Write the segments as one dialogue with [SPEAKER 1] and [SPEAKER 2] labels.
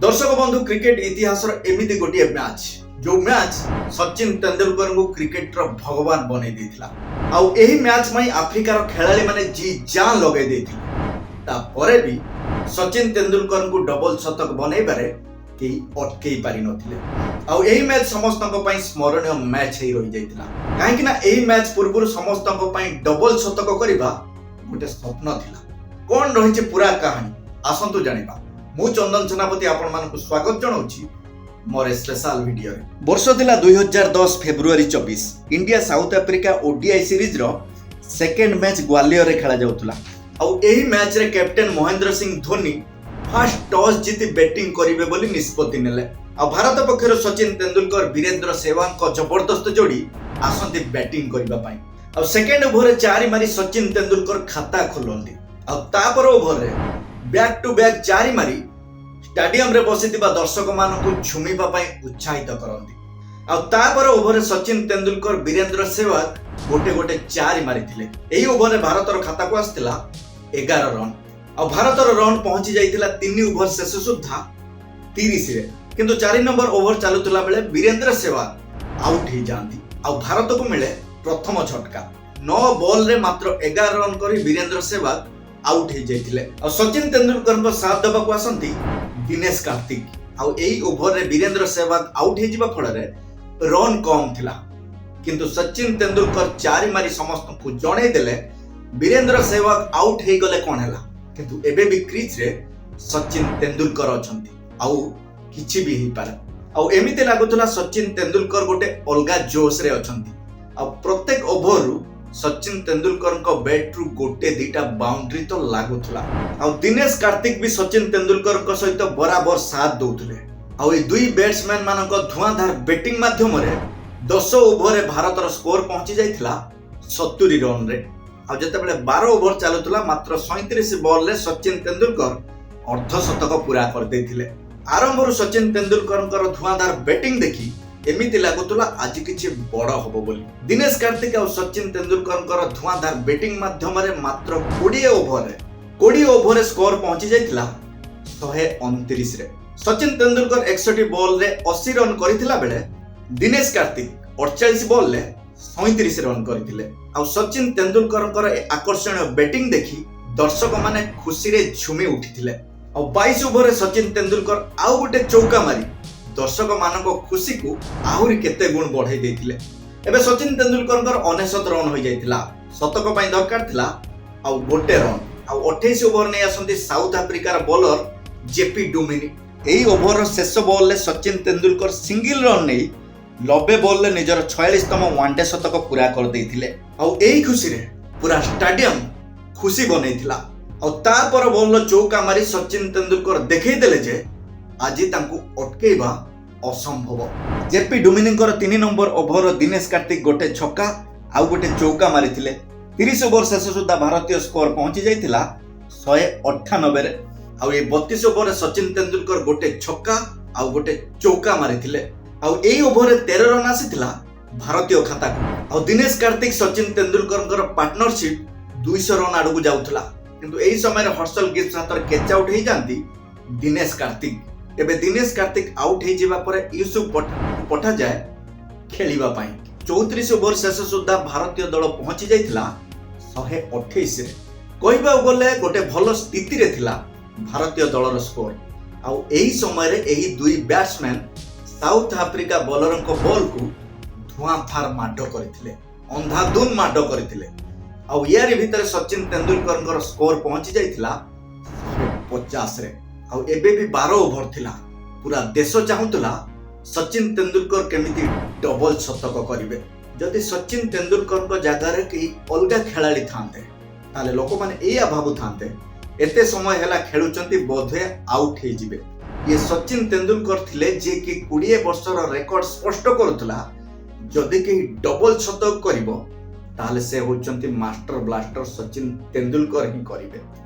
[SPEAKER 1] ଦର୍ଶକ ବନ୍ଧୁ, କ୍ରିକେଟ ଇତିହାସର ଏମିତି ଗୋଟିଏ ମ୍ୟାଚ୍, ଯୋଉ ମ୍ୟାଚ୍ ସଚିନ ତେନ୍ଦୁଲକରଙ୍କୁ କ୍ରିକେଟର ଭଗବାନ ବନେଇ ଦେଇଥିଲା। ଆଉ ଏହି ମ୍ୟାଚ୍ ପାଇଁ ଆଫ୍ରିକାର ଖେଳାଳିମାନେ ଜି ଜାନ୍ ଲଗାଇ ଦେଇଥିଲେ। ତାପରେ ବି ସଚିନ ତେନ୍ଦୁଲକରଙ୍କୁ ଡବଲ ଶତକ ବନେଇବାରେ କେହି ଅଟକେଇ ପାରିନଥିଲେ। ଆଉ ଏହି ମ୍ୟାଚ୍ ସମସ୍ତଙ୍କ ପାଇଁ ସ୍ମରଣୀୟ ମ୍ୟାଚ୍ ହେଇ ରହିଯାଇଥିଲା, କାହିଁକି ନା ଏହି ମ୍ୟାଚ୍ ପୂର୍ବରୁ ସମସ୍ତଙ୍କ ପାଇଁ ଡବଲ ଶତକ କରିବା ଗୋଟେ ସ୍ୱପ୍ନ ଥିଲା। କଣ ରହିଛି ପୁରା କାହାଣୀ, ଆସନ୍ତୁ ଜାଣିବା। ମୁଁ ଚନ୍ଦନ ସେନାପତି ଆପଣମାନଙ୍କୁ ସ୍ୱାଗତ ଜଣାଉଛି ମୋର ଏ ସ୍ପେଶାଲ ଭିଡିଓରେ। ବର୍ଷ ଥିଲା 2010 ଫେବୃଆରୀ 24। ଇଣ୍ଡିଆ ସାଉଥ ଆଫ୍ରିକା ଓଡିଆଇ ସିରିଜର ସେକେଣ୍ଡ ମ୍ୟାଚ୍ ଗ୍ୱାଲିୟରରେ ଖେଳାଯାଉଥିଲା। ଆଉ ଏହି ମ୍ୟାଚରେ captain Mahendra Singh Dhoni first toss ଜିତି ବ୍ୟାଟିଂ କରିବେ ବୋଲି ନିଷ୍ପତ୍ତି ନେଲେ। ଆଉ ଭାରତ ପକ୍ଷରୁ ସଚିନ ତେନ୍ଦୁଲକର, ବୀରେନ୍ଦ୍ର ସେହ୍ୱାଗଙ୍କ ଜବରଦସ୍ତ ଯୋଡ଼ି ଆସନ୍ତି ବ୍ୟାଟିଂ କରିବା ପାଇଁ। ଆଉ ସେକେଣ୍ଡ ଓଭରରେ ଚାରି ମାରି ସଚିନ ତେନ୍ଦୁଲକର ଖାତା ଖୋଲନ୍ତି। ଆଉ ତାପର ଓଭରରେ ବ୍ୟାକ୍ ଟୁ ବ୍ୟାକ୍ ଚାରି ମାରି ଷ୍ଟାଡିୟମରେ ବସିଥିବା ଦର୍ଶକମାନଙ୍କୁ ଝୁମିବା ପାଇଁ ଉତ୍ସାହିତ କରନ୍ତି। ଆଉ ତାପର ଓଭରରେ ସଚିନ ତେନ୍ଦୁଲକର, ବୀରେନ୍ଦ୍ର ସେହ୍ୱାଗ ଗୋଟେ ଗୋଟେ ଚାରି ମାରିଥିଲେ। ଏହି ଓଭରରେ ଭାରତର ଖାତାକୁ ଆସିଥିଲା 11 ରନ୍। ଆଉ ଭାରତର ରନ୍ ପହଞ୍ଚି ଯାଇଥିଲା 3 ଓଭର ଶେଷ ସୁଦ୍ଧା 30ରେ। କିନ୍ତୁ 4 ନମ୍ବର ଓଭର ଚାଲୁଥିଲା ବେଳେ ବୀରେନ୍ଦ୍ର ସେହ୍ୱାଗ ଆଉଟ୍ ହେଇଯାଆନ୍ତି ଆଉ ଭାରତକୁ ମିଳେ ପ୍ରଥମ ଝଟକା। 9 ବଲରେ ମାତ୍ର 11 ରନ୍ କରି ବୀରେନ୍ଦ୍ର ସେହ୍ୱାଗ ଆଉଟ୍ ହେଇଯାଇଥିଲେ। ଆଉ ସଚିନ ତେନ୍ଦୁଲକରଙ୍କ ସାଥ ଦେବାକୁ ଆସନ୍ତି ଦିନେଶ କାର୍ତ୍ତିକ। ଆଉ ଏଇ ଓଭରରେ ବୀରେନ୍ଦ୍ର ସେହ୍ୱାଗ ଆଉଟ୍ ହେଇଯିବା ଫଳରେ ରନ୍ କମ୍ ଥିଲା, କିନ୍ତୁ ସଚିନ ତେନ୍ଦୁଲକର ଚାରି ମାରି ସମସ୍ତଙ୍କୁ ଜଣେଇ ଦେଲେ, ବୀରେନ୍ଦ୍ର ସେହ୍ୱାଗ ଆଉଟ୍ ହେଇଗଲେ କଣ ହେଲା, କିନ୍ତୁ ଏବେ ବି କ୍ରିଜରେ ସଚିନ ତେନ୍ଦୁଲକର ଅଛନ୍ତି ଆଉ କିଛି ବି ହେଇପାରେ। ଆଉ ଏମିତି ଲାଗୁଥିଲା ସଚିନ ତେନ୍ଦୁଲକର ଗୋଟେ ଅଲଗା ଜୋଶରେ ଅଛନ୍ତି। ଆଉ ପ୍ରତ୍ୟେକ ଓଭରରୁ ସଚିନ ତେନ୍ଦୁଲକରଙ୍କ ବ୍ୟାଟରୁ ଗୋଟେ ଦିଟା ବାଉଣ୍ଡ୍ରି ତ ଲାଗୁଥିଲା। ଆଉ ଦିନେଶ କାର୍ତ୍ତିକ ବି ସଚିନ ତେନ୍ଦୁଲକରଙ୍କ ସହିତ ବରାବର ସାଥ ଦଉଥିଲେ। ଆଉ ଏଇ ଦୁଇ ବ୍ୟାଟ୍ସମ୍ୟାନ ମାନଙ୍କ ଧୂଆଁଧାର ବ୍ୟାଟିଂ ମାଧ୍ୟମରେ 10 ଓଭରରେ ଭାରତର ସ୍କୋର ପହଞ୍ଚି ଯାଇଥିଲା 70 ରନରେ। ଆଉ ଯେତେବେଳେ 12 ଓଭର ଚାଲୁଥିଲା, ମାତ୍ର 37 ବଲରେ ସଚିନ ତେନ୍ଦୁଲକର ଅର୍ଦ୍ଧଶତକ ପୁରା କରିଦେଇଥିଲେ। ଆରମ୍ଭରୁ ସଚିନ ତେନ୍ଦୁଲକରଙ୍କର ଧୂଆଁଧାର ବ୍ୟାଟିଂ ଦେଖି ଏମିତି ଲାଗୁଥିଲା ଆଜି କିଛି ବଡ ହବ ବୋଲି। ଦିନେଶ କାର୍ତ୍ତିକ ଆଉ ସଚିନ ତେନ୍ଦୁଲକରଙ୍କର ଧୂଆଁଧାର ବ୍ୟାଟିଂ ମାଧ୍ୟମରେ ମାତ୍ର 20 ଓଭରରେ ସ୍କୋର ପହଞ୍ଚି ଯାଇଥିଲା 129ରେ। ସଚିନ ତେନ୍ଦୁଲକର 61 ବଲରେ 80 ରନ୍ କରିଥିଲା ବେଳେ ଦିନେଶ କାର୍ତ୍ତିକ 48 ବଲରେ 37 ରନ୍ କରିଥିଲେ। ଆଉ ସଚିନ ତେନ୍ଦୁଲକରଙ୍କର ଏ ଆକର୍ଷଣୀୟ ବ୍ୟାଟିଂ ଦେଖି ଦର୍ଶକମାନେ ଖୁସିରେ ଝୁମି ଉଠିଥିଲେ। ଆଉ 22 ଓଭରରେ ସଚିନ ତେନ୍ଦୁଲକର ଆଉ ଗୋଟେ ଚୌକା ମାରି ଦର୍ଶକମାନଙ୍କ ଖୁସିକୁ ଆହୁରି କେତେ ଗୁଣ ବଢେଇ ଦେଇଥିଲେ। ଏବେ ସଚିନ ତେନ୍ଦୁଲକରଙ୍କର 99 ରନ୍ ହୋଇଯାଇଥିଲା। ଶତକ ପାଇଁ ଦରକାର ଥିଲା ଆଉ ଗୋଟେ ରନ୍। ଆଉ 28 ଓଭର ନେଇ ଆସନ୍ତି ସାଉଥ ଆଫ୍ରିକାର ବୋଲର ଜେପି ଡୁମିନି। ଏହି ଓଭରର ଶେଷ ବଲରେ ସଚିନ ତେନ୍ଦୁଲକର ସିଙ୍ଗଲ ରନ୍ ନେଇ 90 ବଲରେ ନିଜର 46ତମ ୱାନଡେ ଶତକ ପୁରା କରିଦେଇଥିଲେ। ଆଉ ଏହି ଖୁସିରେ ପୁରା ଷ୍ଟାଡିୟମ ଖୁସି ବନେଇଥିଲା। ଆଉ ତାପର ବଲର ଚୌକା ମାରି ସଚିନ ତେନ୍ଦୁଲକର ଦେଖେଇ ଦେଲେ ଯେ ଆଜି ତାଙ୍କୁ ଅଟକେଇବା ଅସମ୍ଭବ। ଜେପି ଡୁମିନିଙ୍କର 3 ନମ୍ବର ଓଭର ଦିନେଶ କାର୍ତ୍ତିକ ଗୋଟେ ଛକା ଆଉ ଗୋଟେ ଚୌକା ମାରିଥିଲେ। 30 ଓଭର ଶେଷ ସୁଦ୍ଧା ଭାରତୀୟ ସ୍କୋର ପହଞ୍ଚି ଯାଇଥିଲା 198ରେ। ଆଉ ଏଇ 32 ଓଭରରେ ସଚିନ ତେନ୍ଦୁଲକର ଗୋଟେ ଛକା ଆଉ ଗୋଟେ ଚୌକା ମାରିଥିଲେ। ଆଉ ଏଇ ଓଭରରେ 13 ରନ୍ ଆସିଥିଲା ଭାରତୀୟ ଖାତାକୁ। ଆଉ ଦିନେଶ କାର୍ତ୍ତିକ, ସଚିନ ତେନ୍ଦୁଲକରଙ୍କର ପାର୍ଟନରସିପ 200 ରନ୍ ଆଡକୁ ଯାଉଥିଲା, କିନ୍ତୁ ଏହି ସମୟରେ ହର୍ଷଲ ଗିବ୍ସ ହାତରେ କ୍ୟାଚ୍ ଆଉଟ୍ ହେଇଯାନ୍ତି ଦିନେଶ କାର୍ତ୍ତିକ। ଏବେ ଦିନେଶ କାର୍ତ୍ତିକ ଆଉଟ୍ ହେଇଯିବା ପରେ ୟୁସୁଫ ପଠାନକୁ ପଠାଯାଏ ଖେଳିବା ପାଇଁ। 34 ଓଭର ଶେଷ ସୁଦ୍ଧା ଭାରତୀୟ ଦଳ ପହଞ୍ଚି ଯାଇଥିଲା 128ରେ। କହିବାକୁ ଗଲେ ଗୋଟେ ଭଲ ସ୍ଥିତିରେ ଥିଲା ଭାରତୀୟ ଦଳର ସ୍କୋର। ଆଉ ଏହି ସମୟରେ ଏହି ଦୁଇ ବ୍ୟାଟ୍ସମ୍ୟାନ ସାଉଥ ଆଫ୍ରିକା ବୋଲରଙ୍କ ବଲକୁ ଧୂଆଁଧାର ମାଡ଼ କରିଥିଲେ, ଅନ୍ଧାଧୁନ ମାଡ଼ କରିଥିଲେ। ଆଉ ୟାରି ଭିତରେ ସଚିନ ତେନ୍ଦୁଲକରଙ୍କର ସ୍କୋର ପହଞ୍ଚି ଯାଇଥିଲା 150ରେ। ଆଉ ଏବେ ବି 12 ଓଭର ଥିଲା। ପୁରା ଦେଶ ଚାହୁଁଥିଲା ସଚିନ ତେନ୍ଦୁଲକର କେମିତି ଡବଲ ଶତକ କରିବେ। ଯଦି ସଚିନ ତେନ୍ଦୁଲକରଙ୍କ ଜାଗାରେ କେହି ଅଲଗା ଖେଳାଳି ଥାନ୍ତେ, ତାହେଲେ ଲୋକମାନେ ଏଇଆ ଭାବୁଥାନ୍ତେ, ଏତେ ସମୟ ହେଲା ଖେଳୁଛନ୍ତି, ବୋଧହୁଏ ଆଉଟ୍ ହେଇଯିବେ। ଇଏ ସଚିନ ତେନ୍ଦୁଲକର ଥିଲେ, ଯିଏକି 20 ବର୍ଷର ରେକର୍ଡ ସ୍ପଷ୍ଟ କରୁଥିଲା, ଯଦି କେହି ଡବଲ ଶତକ କରିବ ତାହେଲେ ସେ ହେଉଛନ୍ତି ମାଷ୍ଟର ବ୍ଲାଷ୍ଟର ସଚିନ ତେନ୍ଦୁଲକର ହିଁ କରିବେ।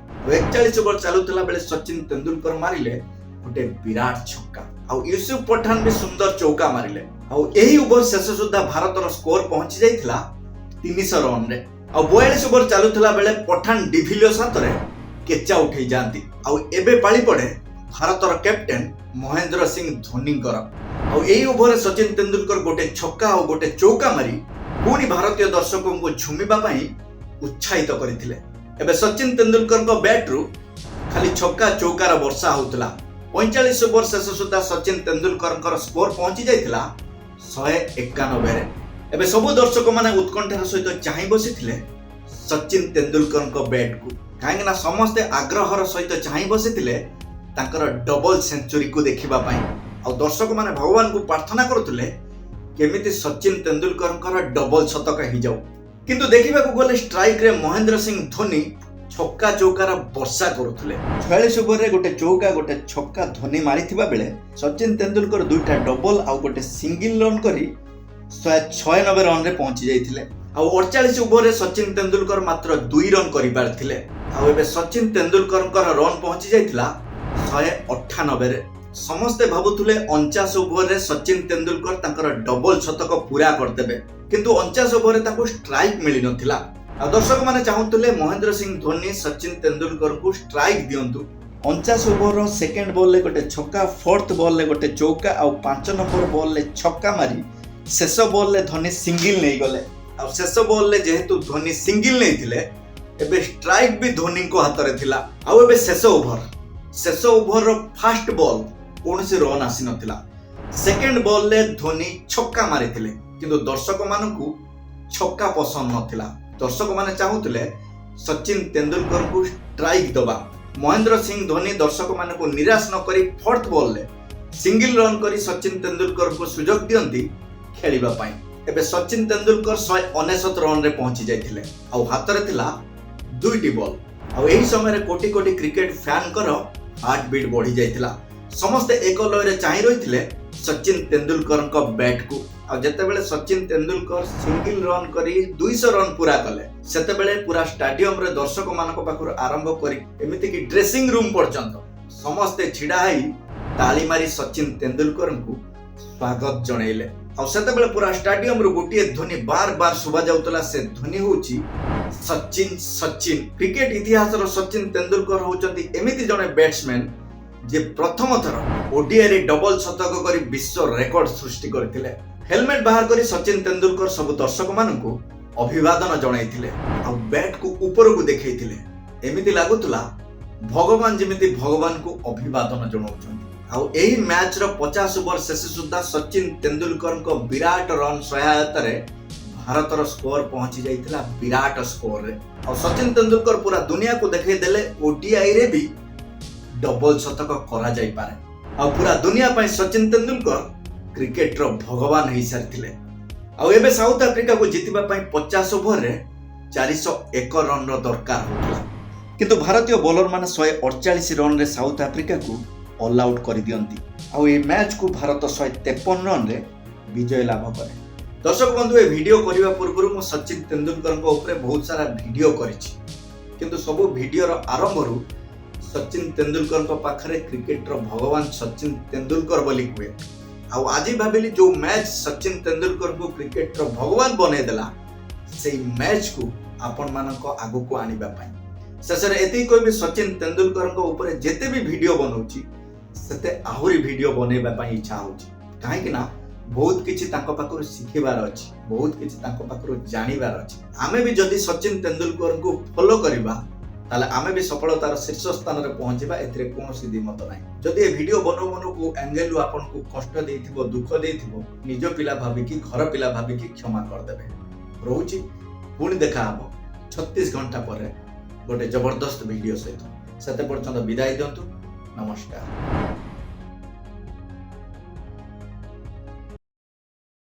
[SPEAKER 1] ଆଉ 41 ଓଭର ଚାଲୁଥିଲା ବେଳେ ସଚିନ ତେନ୍ଦୁଲକର ମାରିଲେ ଗୋଟେ ବିରାଟ ଛକା ଆଉ ୟୁସୁଫ ପଠାନ ବି ସୁନ୍ଦର ଚୌକା ମାରିଲେ। ଆଉ ଏହି ଓଭର ଶେଷ ସୁଦ୍ଧା ଭାରତର ସ୍କୋର ପହଞ୍ଚି ଯାଇଥିଲା 300 ରନରେ। ଆଉ 42 ଓଭର ଚାଲୁଥିଲା ବେଳେ ପଠାନ ଡିଭିଲିୟର୍ସ ହାତରେ କ୍ୟାଚ୍ ଆଉଟ୍ ହେଇଯାଆନ୍ତି। ଆଉ ଏବେ ପାଳି ପଡେ ଭାରତର କ୍ୟାପ୍ଟେନ୍ ମହେନ୍ଦ୍ର ସିଂ ଧୋନିଙ୍କର। ଆଉ ଏହି ଓଭରରେ ସଚିନ ତେନ୍ଦୁଲକର ଗୋଟେ ଛକା ଆଉ ଗୋଟେ ଚୌକା ମାରି ପୁଣି ଭାରତୀୟ ଦର୍ଶକଙ୍କୁ ଝୁମିବା ପାଇଁ ଉତ୍ସାହିତ କରିଥିଲେ। ଏବେ ସଚିନ ତେନ୍ଦୁଲକରଙ୍କ ବ୍ୟାଟ୍ରୁ ଖାଲି ଛକା ଚୌକାର ବର୍ଷା ହେଉଥିଲା। 45 ଓଭର ଶେଷ ସୁଦ୍ଧା ସଚିନ ତେନ୍ଦୁଲକରଙ୍କର ସ୍କୋର ପହଞ୍ଚି ଯାଇଥିଲା 191ରେ। ଏବେ ସବୁ ଦର୍ଶକମାନେ ଉତ୍କଣ୍ଠାର ସହିତ ଚାହିଁ ବସିଥିଲେ ସଚିନ ତେନ୍ଦୁଲକରଙ୍କ ବ୍ୟାଟ୍କୁ, କାହିଁକିନା ସମସ୍ତେ ଆଗ୍ରହର ସହିତ ଚାହିଁ ବସିଥିଲେ ତାଙ୍କର ଡବଲ ସେଞ୍ଚୁରୀକୁ ଦେଖିବା ପାଇଁ। ଆଉ ଦର୍ଶକମାନେ ଭଗବାନଙ୍କୁ ପ୍ରାର୍ଥନା କରୁଥିଲେ, କେମିତି ସଚିନ ତେନ୍ଦୁଲକରଙ୍କର ଡବଲ ଶତକ ହେଇଯାଉ। କିନ୍ତୁ ଦେଖିବାକୁ ଗଲେ ଷ୍ଟ୍ରାଇକ୍ରେ ମହେନ୍ଦ୍ର ସିଂ ଧୋନି ଛକା ଚୌକାର ବର୍ଷା କରୁଥିଲେ। 46 ଓଭରରେ ଗୋଟେ ଚୌକା, ଗୋଟେ ଛକା ଧୋନି ମାରିଥିବା ବେଳେ ସଚିନ ତେନ୍ଦୁଲକର ଦୁଇଟା ଡବଲ ଆଉ ଗୋଟେ ସିଙ୍ଗିଲ ରନ୍ କରି 196 ରନ୍ରେ ପହଞ୍ଚି ଯାଇଥିଲେ। ଆଉ 48 ଓଭରରେ ସଚିନ ତେନ୍ଦୁଲକର ମାତ୍ର 2 ରନ୍ କରିପାରିଥିଲେ। ଆଉ ଏବେ ସଚିନ ତେନ୍ଦୁଲକରଙ୍କର ରନ୍ ପହଞ୍ଚି ଯାଇଥିଲା 198ରେ। ସମସ୍ତେ ଭାବୁଥିଲେ 49 ଓଭରରେ ସଚିନ ତେନ୍ଦୁଲକର ତାଙ୍କର ଡବଲ ଶତକ ପୁରା କରିଦେବେ, କିନ୍ତୁ 49 ଓଭରରେ ତାଙ୍କୁ ଷ୍ଟ୍ରାଇକ୍ ମିଳିନଥିଲା। ଆଉ ଦର୍ଶକମାନେ ଚାହୁଁଥିଲେ ମହେନ୍ଦ୍ର ସିଂ ଧୋନି ସଚିନ ତେନ୍ଦୁଲକରଙ୍କୁ ଷ୍ଟ୍ରାଇକ୍ ଦିଅନ୍ତୁ। 49 ଓଭରର ସେକେଣ୍ଡ ବଲ୍ରେ ଗୋଟେ ଛକା, ଫୋର୍ଥ ବଲ୍ରେ ଗୋଟେ ଚୌକା ଆଉ 5 ନମ୍ବର ବଲ୍ରେ ଛକା ମାରି ଶେଷ ବଲ୍ରେ ଧୋନି ସିଙ୍ଗିଲ ନେଇଗଲେ। ଆଉ ଶେଷ ବଲ୍ରେ ଯେହେତୁ ଧୋନି ସିଙ୍ଗିଲ ନେଇଥିଲେ, ଏବେ ଷ୍ଟ୍ରାଇକ୍ ବି ଧୋନିଙ୍କ ହାତରେ ଥିଲା। ଆଉ ଏବେ ଶେଷ ଓଭର, ଶେଷ ଓଭରର ଫାଷ୍ଟ ବଲ୍ କୌଣସି ରନ୍ ଆସିନଥିଲା। ସେକେଣ୍ଡ ବଲ୍ରେ ଧୋନି ଛକା ମାରିଥିଲେ, କିନ୍ତୁ ଦର୍ଶକମାନଙ୍କୁ ଛକା ପସନ୍ଦ ନଥିଲା। ଦର୍ଶକମାନେ ଚାହୁଁଥିଲେ ସଚିନ ତେନ୍ଦୁଲକରଙ୍କୁ ଷ୍ଟ୍ରାଇକ୍ ଦେବା। ମହେନ୍ଦ୍ର ସିଂ ଧୋନି ଦର୍ଶକମାନଙ୍କୁ ନିରାଶ ନ କରି ଫୋର୍ଥ ବଲ୍ରେ ସିଙ୍ଗିଲ ରନ୍ କରି ସଚିନ ତେନ୍ଦୁଲକରଙ୍କୁ ସୁଯୋଗ ଦିଅନ୍ତି ଖେଳିବା ପାଇଁ। ଏବେ ସଚିନ ତେନ୍ଦୁଲକର 199 ରନ୍ରେ ପହଞ୍ଚି ଯାଇଥିଲେ ଆଉ ହାତରେ ଥିଲା ଦୁଇଟି ବଲ୍। ଆଉ ଏହି ସମୟରେ crore crore cricket ଫ୍ୟାନଙ୍କର heart beat ବଢି ଯାଇଥିଲା। ସମସ୍ତେ ଏକ ଲୟରେ ଚାହିଁ ରହିଥିଲେ ସଚିନ ତେନ୍ଦୁଲକରଙ୍କ ବ୍ୟାଟ୍କୁ। ଆଉ ଯେତେବେଳେ ସଚିନ ତେନ୍ଦୁଲକର ସିଙ୍ଗିଲ ରନ୍ କରି 200 ରନ୍ ପୁରା କଲେ, ସେତେବେଳେ ପୁରା ଷ୍ଟାଡିୟମରେ ଦର୍ଶକମାନଙ୍କ ପାଖରୁ ଆରମ୍ଭ କରି ଏମିତିକି ଡ୍ରେସିଂ ରୁମ୍ ପର୍ଯ୍ୟନ୍ତ ସମସ୍ତେ ଛିଡା ହେଇ ତାଳି ମାରି ସଚିନ ତେନ୍ଦୁଲକରଙ୍କୁ ସ୍ୱାଗତ ଜଣେଇଲେ। ଆଉ ସେତେବେଳେ ପୁରା ଷ୍ଟାଡିୟମରୁ ଗୋଟିଏ ଧ୍ୱନି ବାର ବାର ଶୁଭା ଯାଉଥିଲା। ସେ ଧ୍ୱନି ହେଉଛି ସଚିନ, ସଚିନ। କ୍ରିକେଟ ଇତିହାସର ସଚିନ ତେନ୍ଦୁଲକର ହେଉଛନ୍ତି ଏମିତି ଜଣେ ବ୍ୟାଟ୍ସମ୍ୟାନ୍, ଯେ ପ୍ରଥମ ଥର ଓଡିଆଇରେ ଡବଲ ଶତକ କରି ବିଶ୍ୱ ରେକର୍ଡ ସୃଷ୍ଟି କରିଥିଲେ। ହେଲମେଟ ବାହାର କରି ସଚିନ ତେନ୍ଦୁଲକର ସବୁ ଦର୍ଶକମାନଙ୍କୁ ଅଭିବାଦନ ଜଣାଇଥିଲେ ଆଉ ବ୍ୟାଟକୁ ଉପରକୁ ଦେଖେଇଥିଲେ। ଏମିତି ଲାଗୁଥିଲା ଭଗବାନ ଯେମିତି ଭଗବାନଙ୍କୁ ଅଭିବାଦନ ଜଣାଉଛନ୍ତି। ଆଉ ଏହି ମ୍ୟାଚର 50 ଓଭର ଶେଷ ସୁଦ୍ଧା ସଚିନ ତେନ୍ଦୁଲକରଙ୍କ ବିରାଟ ରନ୍ ସହାୟତାରେ ଭାରତର ସ୍କୋର ପହଞ୍ଚି ଯାଇଥିଲା ବିରାଟ ସ୍କୋରରେ। ଆଉ ସଚିନ ତେନ୍ଦୁଲକର ପୁରା ଦୁନିଆକୁ ଦେଖେଇ ଦେଲେ, ଓଡିଆଇରେ ବି ଡବଲ ଶତକ କରାଯାଇପାରେ। ଆଉ ପୁରା ଦୁନିଆ ପାଇଁ ସଚିନ ତେନ୍ଦୁଲକର କ୍ରିକେଟର ଭଗବାନ ହେଇସାରିଥିଲେ। ଆଉ ଏବେ ସାଉଥ ଆଫ୍ରିକାକୁ ଜିତିବା ପାଇଁ 50 ଓଭରରେ 401 ରନ୍ର ଦରକାର ହେଉଥିଲା, କିନ୍ତୁ ଭାରତୀୟ ବୋଲରମାନେ 148 ରନ୍ରେ ସାଉଥ ଆଫ୍ରିକାକୁ ଅଲ୍ ଆଉଟ୍ କରିଦିଅନ୍ତି। ଆଉ ଏହି ମ୍ୟାଚକୁ ଭାରତ 153 ରନ୍ରେ ବିଜୟ ଲାଭ କରେ। ଦର୍ଶକ ବନ୍ଧୁ, ଏ ଭିଡ଼ିଓ କରିବା ପୂର୍ବରୁ ମୁଁ ସଚିନ ତେନ୍ଦୁଲକରଙ୍କ ଉପରେ ବହୁତ ସାରା ଭିଡ଼ିଓ କରିଛି, କିନ୍ତୁ ସବୁ ଭିଡ଼ିଓର ଆରମ୍ଭରୁ ସଚିନ ତେନ୍ଦୁଲକରଙ୍କ ପାଖରେ କ୍ରିକେଟର ଭଗବାନ ସଚିନ ତେନ୍ଦୁଲକର ବୋଲି କୁହେ। ଆଉ ଆଜି ଭାବିଲି, ଯୋଉ ମ୍ୟାଚ୍ ସଚିନ ତେନ୍ଦୁଲକରଙ୍କୁ କ୍ରିକେଟର ଭଗବାନ ବନେଇଦେଲା, ସେଇ ମ୍ୟାଚକୁ ଆପଣମାନଙ୍କ ଆଗକୁ ଆଣିବା ପାଇଁ। ଶେଷରେ ଏତିକି କହିବି, ସଚିନ ତେନ୍ଦୁଲକରଙ୍କ ଉପରେ ଯେତେ ବି ଭିଡ଼ିଓ ବନଉଛି, ସେତେ ଆହୁରି ଭିଡ଼ିଓ ବନେଇବା ପାଇଁ ଇଚ୍ଛା ହେଉଛି, କାହିଁକି ନା ବହୁତ କିଛି ତାଙ୍କ ପାଖରୁ ଶିଖିବାର ଅଛି, ବହୁତ କିଛି ତାଙ୍କ ପାଖରୁ ଜାଣିବାର ଅଛି। ଆମେ ବି ଯଦି ସଚିନ ତେନ୍ଦୁଲକରଙ୍କୁ ଫଲୋ କରିବା, ତାହେଲେ ଆମେ ବି ସଫଳତାର ଶୀର୍ଷ ସ୍ଥାନରେ ପହଞ୍ଚିବା, ଏଥିରେ କୌଣସି ଦ୍ୱିମତ ନାହିଁ। ଯଦି ଏ ଭିଡ଼ିଓ ବନଉ ବନଉ କୋଉ ଆଙ୍ଗେଲରୁ ଆପଣଙ୍କୁ କଷ୍ଟ ଦେଇଥିବ, ଦୁଃଖ ଦେଇଥିବ, ନିଜ ପିଲା ଭାବିକି, ଘର ପିଲା ଭାବିକି କ୍ଷମା କରିଦେବେ। ରହୁଛି, ପୁଣି ଦେଖା ହବ 36 ଘଣ୍ଟା ପରେ ଗୋଟେ ଜବରଦସ୍ତ ଭିଡ଼ିଓ ସହିତ। ସେତେ ପର୍ଯ୍ୟନ୍ତ ବିଦାୟ ଦିଅନ୍ତୁ। ନମସ୍କାର।